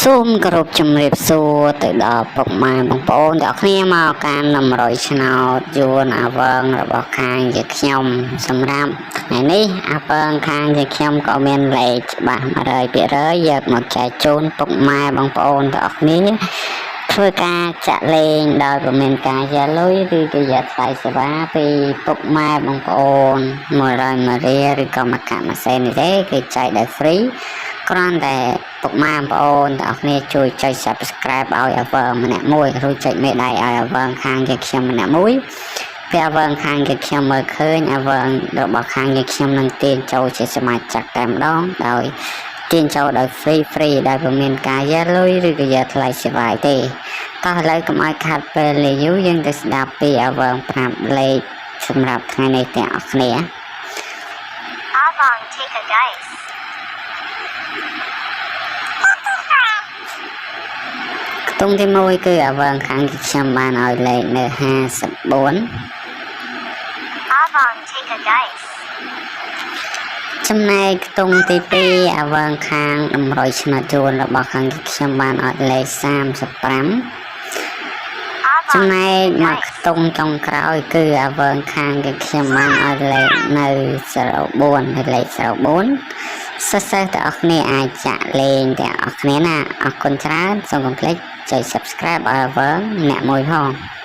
សូមគោរពជំរាបសួរទៅដល់ពុកម៉ែបងប្អូនទាំងអស់គ្នាមកកាន់តម្រុយឆ្នោតយួនអាវងរបស់ខាងជាខ្ញុំសម្រាប់ថ្ងៃនេះអាវងខាងជាខ្ញុំក៏មានលេខច្បាស់100%យកមកចែកជូនពុកម៉ែបងប្អូនទាំងអស់គ្នាធ្វើការចាក់លេងដោយពុំមានការយ៉ាលុយឬក៏យ៉ាថ្លៃសេវាពីពុកម៉ែបងប្អូន100ម៉ារីឬក៏មកកាក់ម៉ាសេននេះទេគឺចែកដោយ free គ្រាន់តែពុកម៉ែបងប្អូនទាំងអស់គ្នាជួយចុច Subscribe ឲ្យអាវើម្នាក់មួយឬចុចមេដៃឲ្យអាវើខាងជាខ្ញុំម្នាក់មួយពេលអាវើខាងជាខ្ញុំមើលឃើញអាវើរបស់ខាងជាខ្ញុំនឹងទាញចូលជាសមាជិកតែម្ដងដោយទាញចូលដោយ free free ដោយពុំមានការយ៉ាលុយឬក៏យ៉ាថ្លៃសេវាទេតោះឥឡូវកុំឲ្យខាត់ពេលលេយូរយើងទៅស្ដាប់ពីអាវើប្រាប់លេខសម្រាប់ថ្ងៃនេះទាំងអស់គ្នា Avong take a dice. ខ្ទង់ទី1គឺអាវើងខាងខ្ញុំបានឲ្យលេខនៅ54 Avong take a dice. ចំណែកខ្ទង់ទី2អាវើងខាងតម្រុយឆ្នោតយួនរបស់ខាងខ្ញុំបានឲ្យលេខ35 Avong ចំណែក take a មក dice. ខ្ទង់ចុងក្រោយគឺអាវើងខាងខ្ញុំបានឲ្យលេខនៅ04នៅលេខ04សិស្សៗទាំងអស់គ្នាអាចចាក់លេងទាំងអស់គ្នាណាអរគុណច្រើនសូមកុំភ្លេចចុច Subscribe ឲ្យអាវើងអ្នកមួយផង។